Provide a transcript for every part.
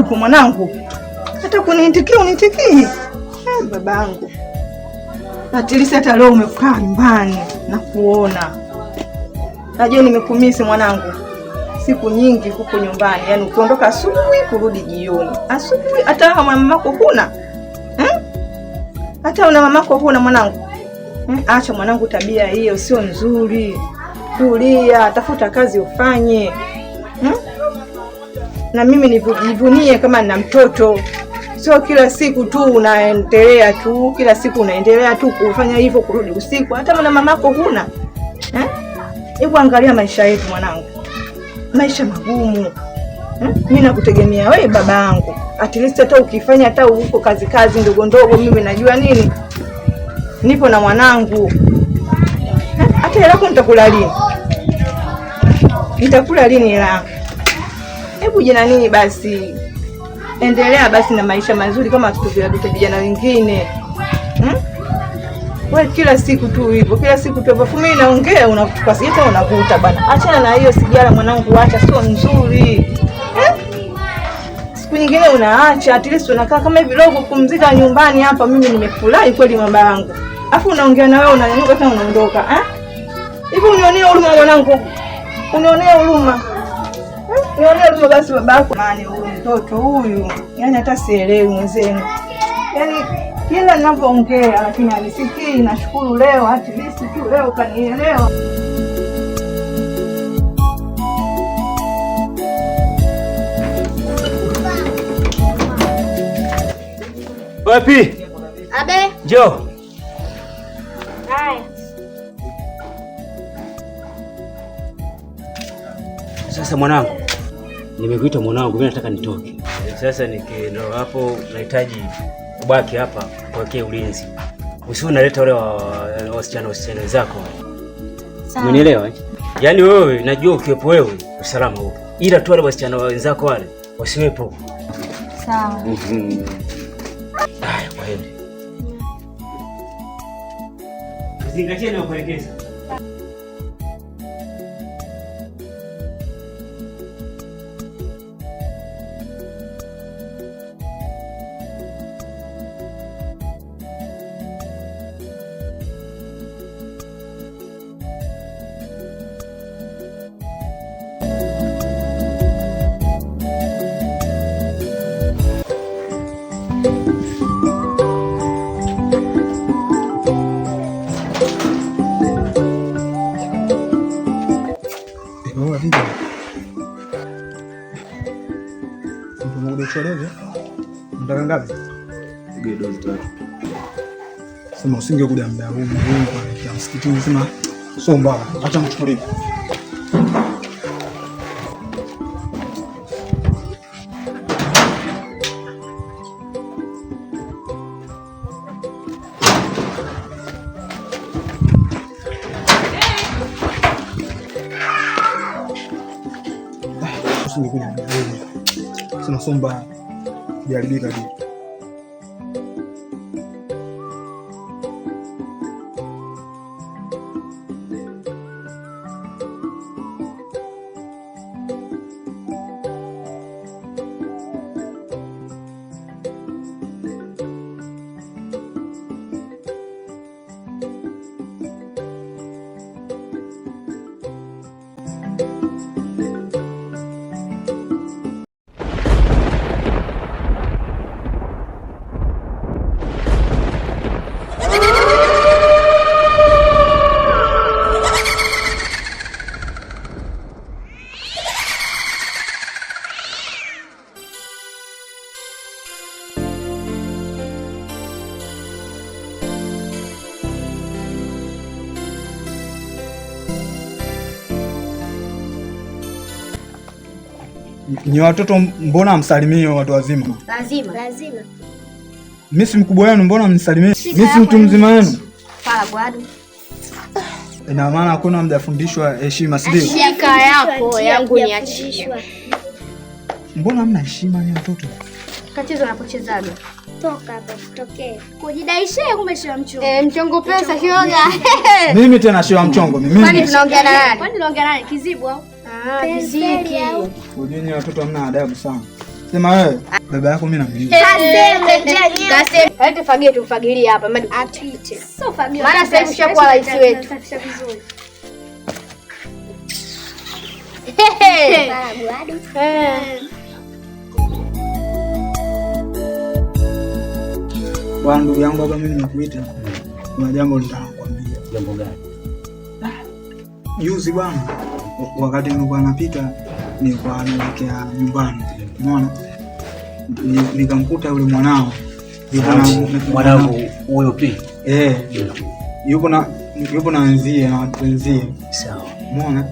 Huko mwanangu, hata kuniitikia uniitikii. Babangu, at least hata leo umekaa nyumbani na kuona. Najua nimekumisi mwanangu siku nyingi huko nyumbani, yaani ukiondoka asubuhi kurudi jioni, asubuhi. Hata mamako huna hmm? Hata una mamako huna mwanangu hmm? Acha mwanangu, tabia hiyo sio nzuri. Tulia, tafuta kazi ufanye hmm? Na mimi nijivunie kama nina mtoto, sio kila siku tu unaendelea tu, kila siku unaendelea tu kufanya hivyo, kurudi usiku, hata na mamako huna. Hebu angalia maisha yetu mwanangu, maisha magumu. Mimi nakutegemea wewe baba yangu, at least hata ukifanya hata huko kazi kazi ndogo ndogo, mimi najua nini, nipo na mwanangu. Hata hela yako nitakula lini? Nitakula lini hela? Hebu jina nini basi, endelea basi na maisha mazuri kama watoto vijana wengine. Wewe kila siku tu hivyo, kila siku tu hivyo. Mimi naongea unachukua sigara unavuta bana. Achana na hiyo sigara mwanangu, acha, sio nzuri. Siku nyingine unaacha, at least unakaa kama hivi leo kupumzika nyumbani hapa. Mimi nimefurahi kweli mama yangu. Afu unaongea na wewe unanyanyuka tena unaondoka, eh? Hivi unionee huruma mwanangu. Unionee huruma. Nionee huruma basi babako. Maana huyu mtoto huyu, yaani hata sielewi mwenzenu. Yaani kila ninapoongea lakini hanisikii. Nashukuru leo at least tu leo kanielewa. Wapi? Abe. Njoo. Haya. Sasa mwanangu, nimekuita mwanangu, mimi nataka nitoke. Sasa nikienda hapo nahitaji ubaki hapa kuwekea ulinzi. Usiwe unaleta wale wasichana wenzako. Sawa. Umenielewa eh? Yaani wewe najua ukiwepo wewe usalama upo. Ila tu wale wasichana wenzako wale wasiwepo. Sawa. Haya, kwaheri. Zingatia ninayokuelekeza. Mtaka ngapi? Sema usingekuja muda huu kuelekea msikitini, sema sio mbaya, acha nikuchukulie. Usingekuja muda huu, sema sio mbaya, jaribika tu. Ni watoto, mbona msalimie watu wazima? Lazima. Lazima. Mimi si mkubwa wenu, mbona mnisalimie? Mimi si mtu mzima wenu. Ina maana hakuna mjafundishwa heshima, si ndio? Shika yako yangu niachie. Mbona hamna heshima ni watoto? Kacheza unapochezaga. Toka hapa tutokee. Kujidaishia kumbe sio mchongo. Mchongo pesa shoga. Mimi tena sio mchongo mimi. Kwani tunaongea na nani? Kwani tunaongea nani? Kizibu au? Ah, kiziki. Unajua watoto hamna adabu sana. Sema wewe baba yako mimi namjua. Kasema lete fagie tumfagilie hapa mimi apite. Sio fagie. Maana sasa hivi ushakuwa rais wetu. Safisha vizuri. Bwana ndugu yangu hapa mimi nimekuita. Kuna jambo nitakwambia. Jambo gani? Juzi bwana wakati nilikuwa napita nilikuwa naelekea nyumbani. Umeona? Nikamkuta yule mwanao. Mwanangu huyo pia. Eh. Yupo na wenzie na watu wenzie. Sawa. Umeona?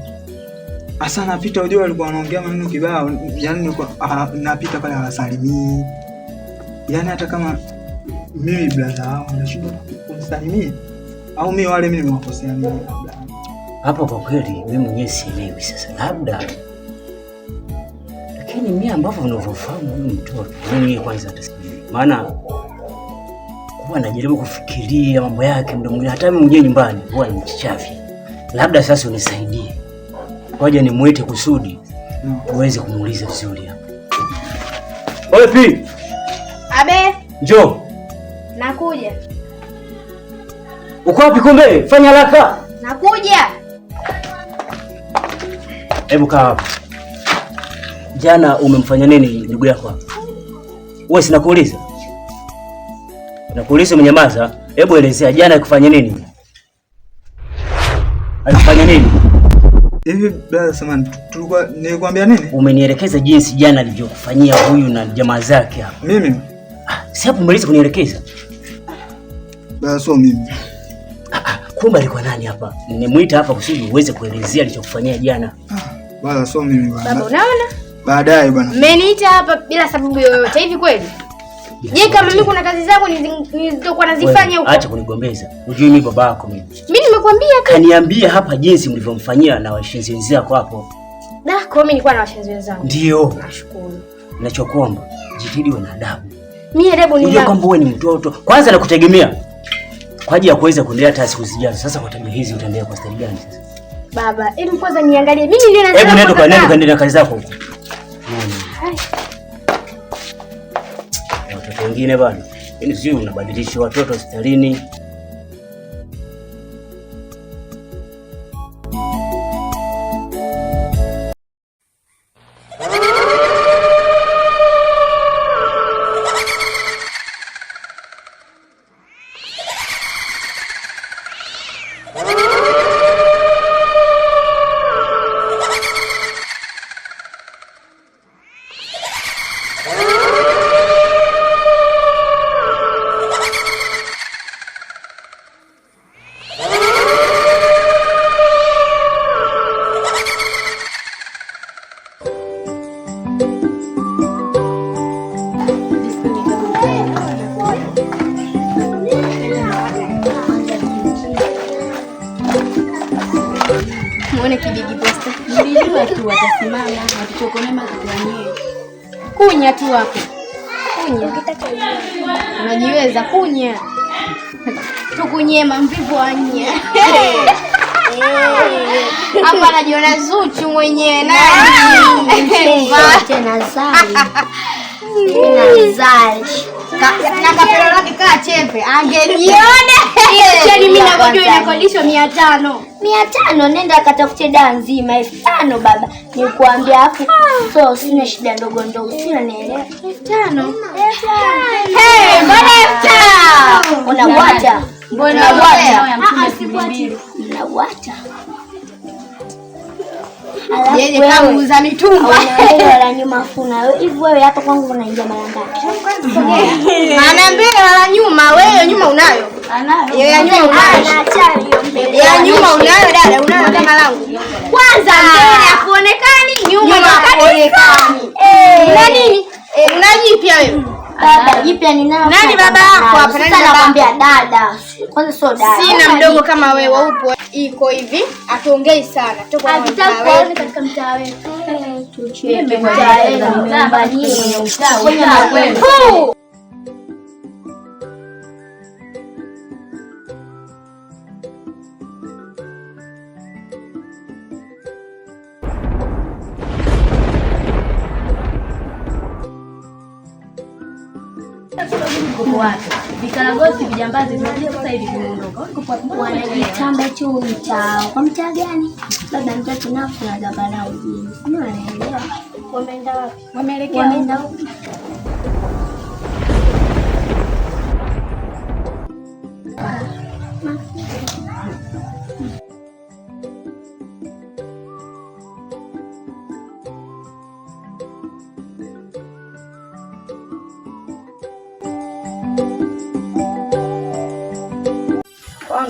Asa napita unajua alikuwa anaongea maneno kibao, yaani nilikuwa napita pale hawasalimii. Yaani hata kama mimi brother wao nashindwa kumsalimia au mimi wale mimi nimewakosea nini labda. Hapo kwa kweli mimi mwenyewe sielewi sasa labda. Lakini mimi ambavyo unavyofahamu huyu mtoto mimi kwanza hata sijui. Maana huwa anajaribu kufikiria mambo yake muda mwingine hata mimi mwenyewe nyumbani huwa ni mchafi. Labda sasa unisaidie. Ngoja nimuite kusudi uweze kumuuliza vizuri hapa. Wewe pi? Abe. Njoo. Nakuja. Uko wapi kumbe? Fanya haraka. Nakuja. Hebu kaa hapa. Jana umemfanya nini ndugu yako hapa? Wewe sina kuuliza. Nakuuliza umenyamaza. Hebu elezea jana alikufanya nini? Alikufanya nini? Hivi brother samani tulikuwa nilikwambia nini? Umenielekeza jinsi jana alivyokufanyia huyu na jamaa zake hapa. Mimi? Si hapo umaliza kunielekeza. Brother sio mimi. Kumbe alikuwa nani hapa? Nimemuita hapa kusudi uweze kuelezea alichokufanyia jana. Brother sio mimi bwana. Baba unaona? Baadaye bwana. Mmeniita hapa bila sababu yoyote hivi kweli? Je, kama mimi kuna kazi zangu nilizokuwa nazifanya huko? Acha kunigombeza. Unajui mimi baba yako mimi. Mimi nimekuambia tu. Kaniambia hapa jinsi mlivyomfanyia na washenzi wenzako hapo. Na kwa mimi nilikuwa na washenzi wenzangu. Ndio. Nashukuru. Ninachokuomba, jitahidi uwe na adabu. Mimi adabu ni unajua kwamba wewe ni mtoto. Kwanza nakutegemea kwa ajili ya kuweza kuendelea hata siku zijazo. Sasa kwa tabia hizi utaendelea kwa staili gani sasa? Baba, hebu kwanza niangalie. Mimi ndio nazaa. Hebu nenda kaendelea na kazi zako huko. Watoto wengine bana. Yaani sio unabadilisha watoto hospitalini. Muone kibigi posta. Nilijua tu watasimama, watuchokonema kituanie. Kunya tu hapo. Kunya. Unajiweza kunya. Tukunyema mvivu anya. Hapa anajiona Zuchu mwenyewe nani? Tena Zari. Tena Zari. Na kapelo lake kaa chepe. Angejiona. Cheni mimi nakojua inakodishwa 500. 500 nenda katafute dawa nzima 5000 baba. Nikuambia afu so sina shida ndogo ndogo. Si unanielewa? 5000. Hey, mbona 5000? Unabwata. Mbona unabwata? Ah, sibwati. Unabwata. Yeye kama muuza mitumba. Wala nyuma funa. Hivi wewe hapa kwangu unaingia mara ngapi? Maana mbele wala nyuma, wewe nyuma unayo. Anayo. Yeye ya nyuma unayo. Ya nyuma unayo dada, unayo kama langu. Kwanza mbele hakuonekani, nyuma hakuonekani. Una nini? Una jipya wewe? Baba jipya ninao. Nani baba yako hapa? Nani nakwambia dada? Kwanza sio dada. Sina mdogo kama wewe upo. Iko hivi, atuongei sana. Tuko hatutaki katika mtaa wetu. Tucheke mtaa wetu. Walikuwa wapi? Vikaragosi vijambazi vinakuja sasa hivi vimeondoka. Walikuwa wapi? Wanajitamba tu mtaa. Kwa mtaa gani? Baba mtoto nao tunagamba nao mjini. Sijui wanaelewa. Wameenda wapi? Wameelekea Wameenda wapi?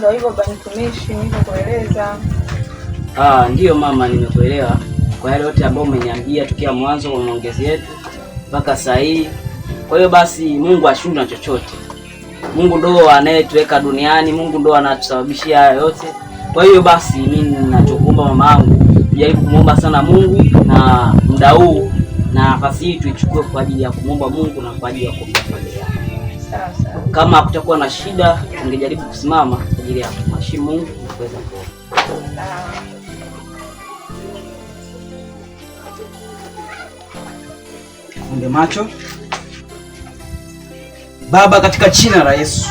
Kwa hivyo baba mtumishi, nilivyokueleza. Ah, ndiyo mama, nimekuelewa kwa yale yote ambayo umeniambia tukia mwanzo wa maongezi yetu mpaka saa hii. Kwa hiyo basi Mungu ashindwe na chochote. Mungu ndo anayetuweka duniani, Mungu ndo anatusababishia haya yote. Kwa hiyo basi mimi ninachokuomba mama yangu, tujaribu kumwomba sana Mungu na muda huu na nafasi hii tuichukue kwa ajili ya kumwomba Mungu na kwa ajili ya kuombea familia. Sawa sawa. Kama hakutakuwa na shida, tungejaribu kusimama kwa ajili ya kumheshimu Mungu na kuweza kuomba. Funge macho. Baba, katika jina la Yesu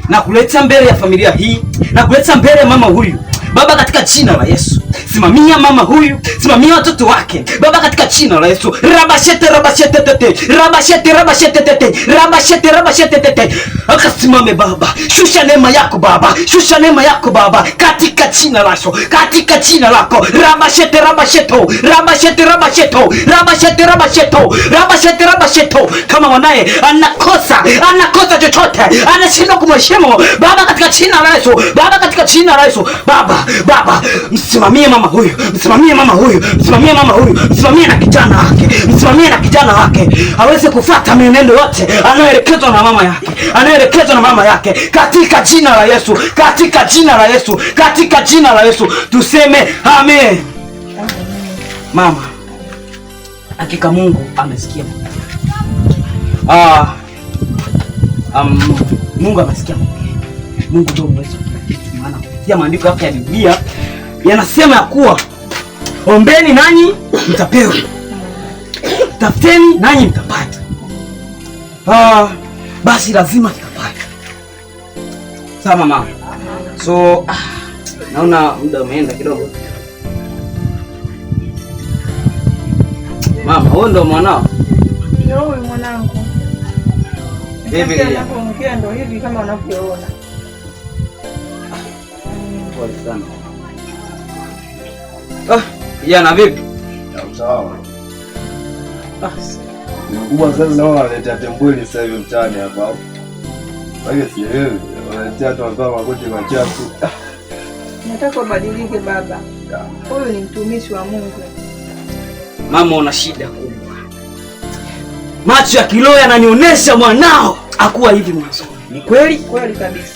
na kuleta mbele ya familia hii na kuleta mbele ya mama huyu. Baba, katika jina la Yesu, simamia mama huyu, simamia watoto wake. Baba, katika jina la Yesu, rabashete rabashete tete rabashete rabashete tete rabashete rabashete tete, akasimame Baba, shusha neema yako Baba, shusha neema yako Baba, katika jina la Yesu, katika jina lako, rabashete rabasheto rabashete rabasheto rabashete rabasheto rabashete rabasheto. Kama mwanaye anakosa anakosa chochote, anashindwa kumheshimu Baba, katika jina la Yesu, Baba, katika jina la Yesu, Baba, Baba, msimamie mama huyu, msimamie mama huyu, msimamie mama huyu, msimamie na kijana wake, msimamie na kijana wake aweze kufuata mienendo yote anayoelekezwa na mama yake, anayoelekezwa na mama yake, katika jina la Yesu, katika jina la Yesu, katika jina la Yesu tuseme amen. Mama, hakika Mungu amesikia maombi. Mungu amesikia maombi. Mungu ndio mweza kila kitu, maana kupitia maandiko yake ya Biblia yanasema ya kuwa ombeni nanyi mtapewa, tafuteni nanyi mtapata. Basi lazima tutapata. Sawa mama. So naona muda umeenda kidogo. Mama, huyo ndo mwanao? Ndio huyu mwanangu. Vipi kijana? Anapoongea ndo hivi kama unavyoona. Pole sana. Kijana vipi? Sawa. Mkubwa sasa naona wanaletea tembweli sasa hivi mtaani hapa. Kwa sielewi, wanaletea watu wamevaa makoti machafu. Nataka ubadilike baba. Huyu ni mtumishi wa Mungu. Mama, una shida kubwa. Macho ya kiroho yananionyesha mwanao akuwa hivi mwanzoni. Ni kweli? Kweli kabisa.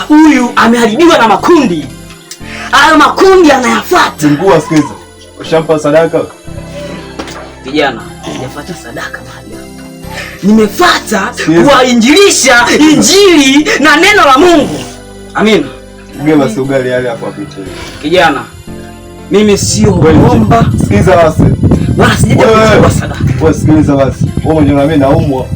Huyu ameharibiwa na makundi. Hayo makundi anayafuata. Mkubwa sikiza. Ushampa sadaka? Kijana, sijafuata sadaka mahali hapa. Nimefuata kuwainjilisha injili na neno la Mungu. Amina. Mge basi ugali yale hapo apite. Kijana, mimi sio omba. Sikiza basi. Wala sijaja kuchukua sadaka. Wewe sikiliza basi. Wewe mwenyewe na mimi naumwa.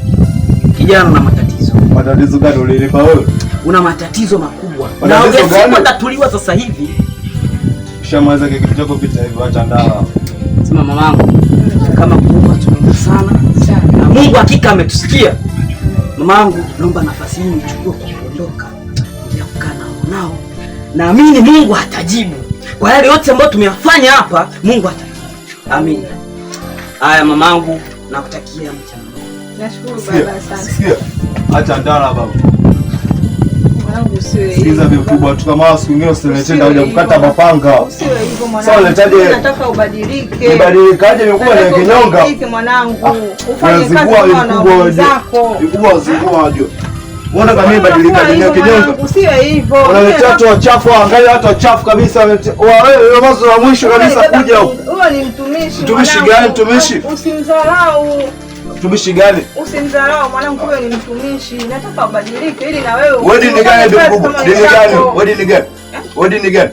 Kijana, una matatizo. Matatizo gani ulinipa wewe? Una matatizo makubwa. Na ungesipotatuliwa sasa hivi. Ushamaliza kitu chako pita hivyo, acha ndaa. Sema mamangu, kama kuomba tunaomba sana na Mungu hakika ametusikia. Mamangu, naomba nafasi hii nichukue kwa kuondoka. Ndio kukaa na mwanao. Naamini Mungu atajibu. Kwa yale yote ambayo tumeyafanya hapa, Mungu atajibu. Amina. Haya mamangu, nakutakia mchana mwema. Nashukuru baba sana. Sikia. Acha ndala baba. Mwanangu usiwe hivyo. Sikiza vikubwa tu kama siku nyingine usilete ndio kukata mapanga. Usiwe hivyo mwanangu. Sasa unahitaji nataka ubadilike. Ubadilikaje mikubwa na kinyonga? Ubadilike mwanangu. Ufanye kazi kama na wenzako. Vikubwa wazingua wajua. Unaona kama mimi badilika dunia kinyonga. Usiwe hivyo. Unaletea watu wachafu, angalia watu wachafu kabisa. Wewe mwanzo wa mwisho kabisa kuja huko. Huyo ni mtumishi. Mtumishi gani mtumishi? Usimdharau. Mtumishi gani? Usimdharau mwanangu, huyo ni mtumishi. Nataka ubadilike ili na wewe. Wewe dini gani mkubwa? Dini gani? Wewe dini gani? Wewe dini gani?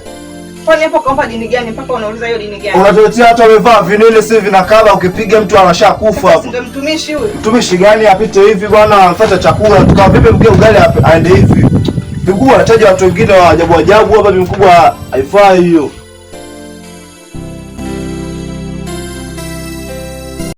Kwani hapo kaomba dini gani mpaka unauliza hiyo dini gani? Unatuletea watu wamevaa vinene sasa vinakaba, ukipiga mtu anashakufa hapo. Ndio mtumishi huyu. Mtumishi gani apite hivi bwana, afuate chakula, tukawa vipi mke ugali aende hivi. Mkubwa anataja watu wengine wa ajabu ajabu hapa, mkubwa haifai hiyo.